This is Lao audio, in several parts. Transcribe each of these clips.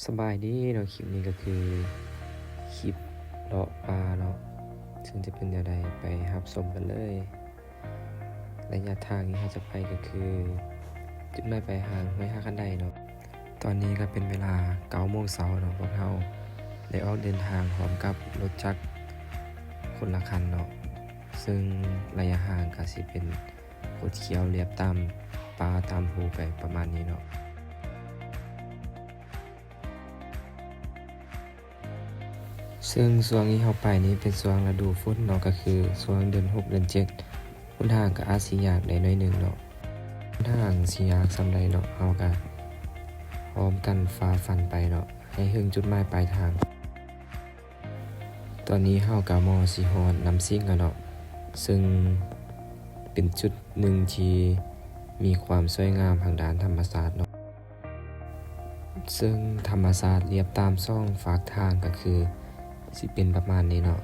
ສະບາຍດີເນາະ, ຄລິບນີ້ກໍຄືຄລິບເລາະປ່າເນາະ, ເຊິ່ງຈະເປັນແນວໃດໄປຮັບຊົມກັນເລີຍ. ໄລຍະທາງທີ່ເຮົາຈະໄປກໍຄືຈຸດໝາຍປາຍທາງຫ້ວຍຮາກຄັນໄດເນາະ. ຕອນນີ້ກໍເປັນເວລາເກົ້າໂມງເຊົ້າເນາະ, ພວກເຮົາໄດ້ອອກເດີນທາງພ້ອມກັບລົດຈັກຄົນລະຄັນເນາະ, ເຊິ່ງໄລຍະທາງກໍຊິເປັນ ຄົດຂຽວລຽບຕາມປ່າຕາມພູໄປປະມານນີ້ເນາະ. ເຊິ່ງຊ່ວງທີ່ເຮົາໄປນີ້ເປັນຊ່ວງລະດູຝົນເນາະ, ກໍຄືຊ່ວງເດືອນຫົກເດືອນເຈັດ, ຫົນທາງກໍອາດຊິຍາກໄດ້ໜ້ອຍໜຶ່ງເນາະ. ຫົນທາງຊິຍາກສ່ຳໃດເນາະ, ເຮົາກໍພ້ອມກັນຝ່າຟັນໄປເນາະ ໃຫ້ເຖິງຈຸດໝາຍປາຍທາງ. ຕອນນີ້ເຮົາກໍມໍຊິຮອດນ້ຳຊິງແລ້ວເນາະ, ເຊິ່ງເປັນຈຸດໜຶ່ງທີ່ມີຄວາມສວຍງາມທາງດ້ານທຳມະຊາດເນາະ, ເຊິ່ງທຳມະຊາດລຽບຕາມສອງຟາກທາງກໍຄືຊິເປັນປະມານນີ້ເນາະ,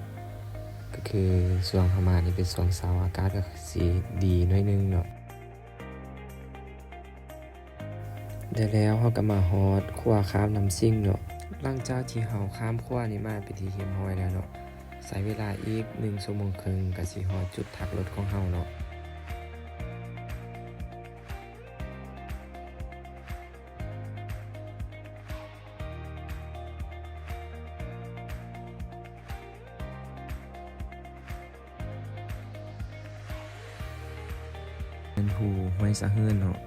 ກໍຄືຊ່ວງເຮົາມານີ້ເປັນຊ່ວງເຊົ້າ ອາກາດກໍຊິດີໜ້ອຍໜຶ່ງເນາະ. ແລ້ວເຮົາກໍມາຮອດຂົວຂ້າມນ້ຳຊິງເນາະ. ຫຼັງຈາກທີ່ເຮົາຂ້າມຂົວນີ້ມາເປັນທີ່ຮຽບຮ້ອຍແລ້ວເນາະ, ໃຊ້ເວລາອີກໜຶ່ງຊົ່ວໂມງເຄິ່ງກໍຊິຮອດຈຸດພັກລົດຂອງເຮົາເນາະ. ເປັນພູຫ້ວຍສະເຫີນເນາະ,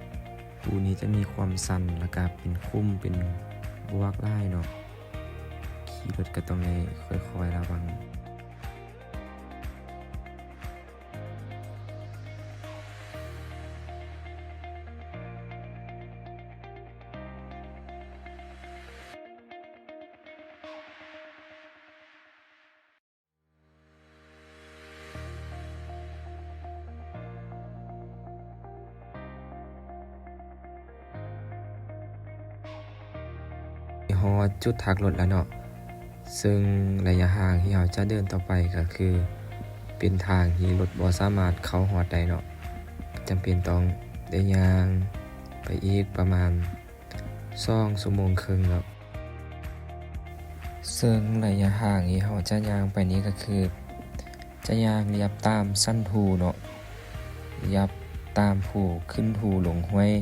ພູນີ້ຈະມີຄວາມຊັນ ແລ້ວກະເປັນຂຸມເປັນບວກຫຼາຍເນາະ, ຂີ່ລົດກໍຕ້ອງໄດ້ຄ່ອຍໆລະວັງ. ຮອດຈຸດພັກລົດແລ້ວເນາະ, ເຊິ່ງໄລຍະທາງທີ່ເຮົາຈະເດີນຕໍ່ໄປກໍຄືເປັນທາງທີ່ລົດບໍ່ສາມາດເຂົ້າຮອດໄດ້ເນາະ, ຈຳເປັນຕ້ອງໄດ້ຍ່າງໄປອີກປະມານ ສອງຊົ່ວໂມງເຄິ່ງເນາະ. ເຊິ່ງໄລຍະທາງທີ່ເຮົາຈະຍ່າງໄປນີ້ກໍຄື ຈະຍ່າງລຽບຕາມສັນພູເນາະ, ລຽບຕາມພູ, ຂຶ້ນພູ, ລົງຫ້ວຍ.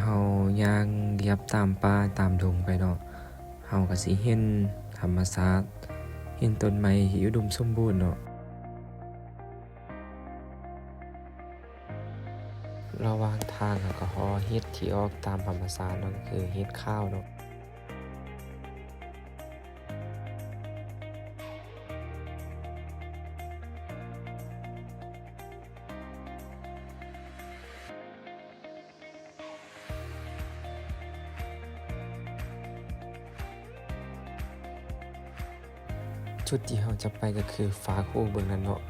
ເຮົາຍ່າງລຽບຕາມປ່າຕາມດົງໄປເນາະ, ເຮົາກໍຊິເຫັນທຳມະຊາດ, ເຫັນຕົ້ນໄມ້ທີ່ອຸດົມສົມບູນເນາະ. ລະຫວ່າງທາງເຮົາກໍເຫາະເຫັດທີ່ອອກຕາມທຳມະຊາດເນາະ, ກໍຄືເຫັດຂາວເນາະ. ຈຸດທີ່ເຮົາຈະໄປກໍຄືຟາກຫູເບື້ອງນັ້ນເນາະ.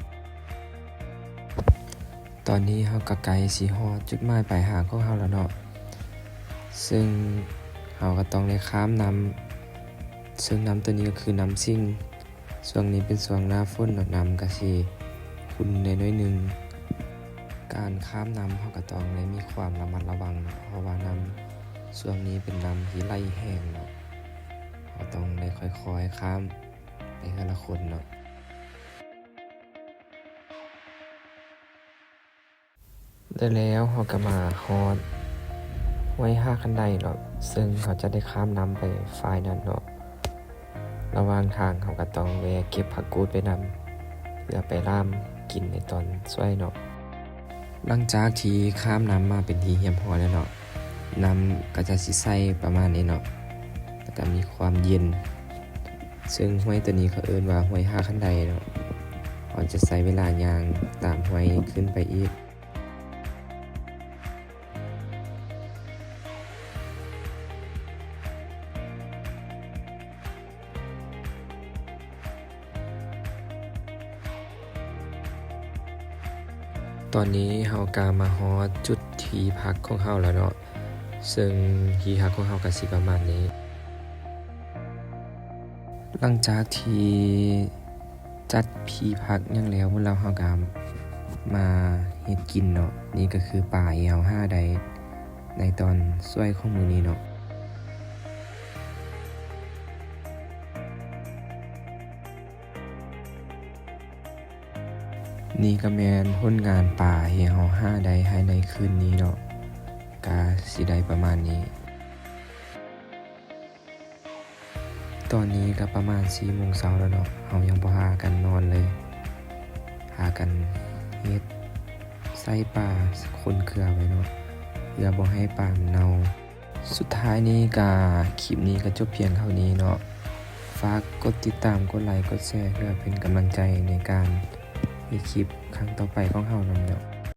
ຕອນນີ້ເຮົາກໍໃກ້ຊິຮອດຈຸດໝາຍປາຍທາງຂອງເຮົາແລ້ວເນາະ, ເຊິ່ງເຮົາກໍຕ້ອງໄດ້ຂ້າມນ້ຳ, ເຊິ່ງນ້ຳໂຕນີ້ກໍຄືນ້ຳສິງ. ຊ່ວງນີ້ເປັນຊ່ວງໜ້າຝົນເນາະ, ນ້ຳກະຊິຂຸ່ນແດ່ໜ້ອຍໜຶ່ງ. ການຂ້າມນ້ຳເຮົາກະຕ້ອງໄດ້ມີຄວາມລະມັດລະວັງເນາະ, ເພາະວ່ານ້ຳຊ່ວງນີ້ເປັນນ້ຳທີ່ໄຫຼແຮງເນາະ, ເຮົາຕ້ອງໄດ້ຄ່ອຍໆຂ້າມໄປເທື່ອລະຄົນເນາະ. ແລ້ວເຮົາກໍມາຮອດຫ້ວຍຮາກຄັນໄດເນາະ, ເຊິ່ງເຮົາຈະໄດ້ຂ້າມນ້ຳໄປຝ່າຍນັ້ນເນາະ. ລະຫວ່າງທາງເຮົາກໍຕ້ອງແວ່ເກັບຜັກກູດໄປນຳ ເພື່ອໄປລາມກິນໃນຕອນສວຍເນາະ. ຫຼັງຈາກທີ່ຂ້າມນ້ຳມາເປັນທີ່ຮຽບຮ້ອຍແລ້ວເນາະ, ນ້ຳກໍຈະຊິໃສປະມານນີ້ເນາະ, ແລ້ວກໍມີຄວາມເຢັນ. ເຊິ່ງຫ້ວຍໂຕນີ້ເຂົາເອີ້ນວ່າຫ້ວຍຮາກຄັນໄດເນາະ. ເຮົາຈະໃຊ້ເວລາຍ່າງຕາມຫ້ວຍຂຶ້ນໄປອີກ. ຕອນນີ້ເຮົາກະມາຮອດຈຸດທີ່ພັກຂອງເຮົາແລ້ວເນາະ, ເຊິ່ງທີ່ພັກຂອງເຮົາກະຊິປະມານນີ້. ຫຼັງຈາກທີ່ຈັດທີ່ພັກຫຍັງແລ້ວ ແລ້ວເຮົາກໍມາເຮັດກິນເນາະ. ນີ້ກໍຄືປາທີ່ເຮົາຫາໄດ້ໃນຕອນສວຍຂອງມື້ນີ້ເນາະ. ນີ້ກໍແມ່ນຜົນງານປາທີ່ເຮົາຫາໄດ້ພາຍໃນຄືນນີ້ເນາະ, ກະຊິໄດ້ປະມານນີ້. ຕອນນີ້ກໍປະມານສີ່ໂມງເຊົ້າແລ້ວເນາະ, ເຮົາຍັງບໍ່ພາກັນນອນເລີຍ, ພາກັນເຮັດ ໃສ່ປາ ຂົນເຄືອໄວ້ເນາະ ເພື່ອບໍ່ໃຫ້ປາມັນເນົ່າ. ສຸດທ້າຍນີ້ກະ ຄລິບນີ້ກໍຈົບພຽງເທົ່ານີ້ເນາະ. ຝາກກົດຕິດຕາມ, ກົດໄລ, ກົດແຊ ເພື່ອເປັນກຳລັງໃຈໃນການເຮັດຄລິບຄັ້ງຕໍ່ໄປຂອງເຮົານຳເນາະ.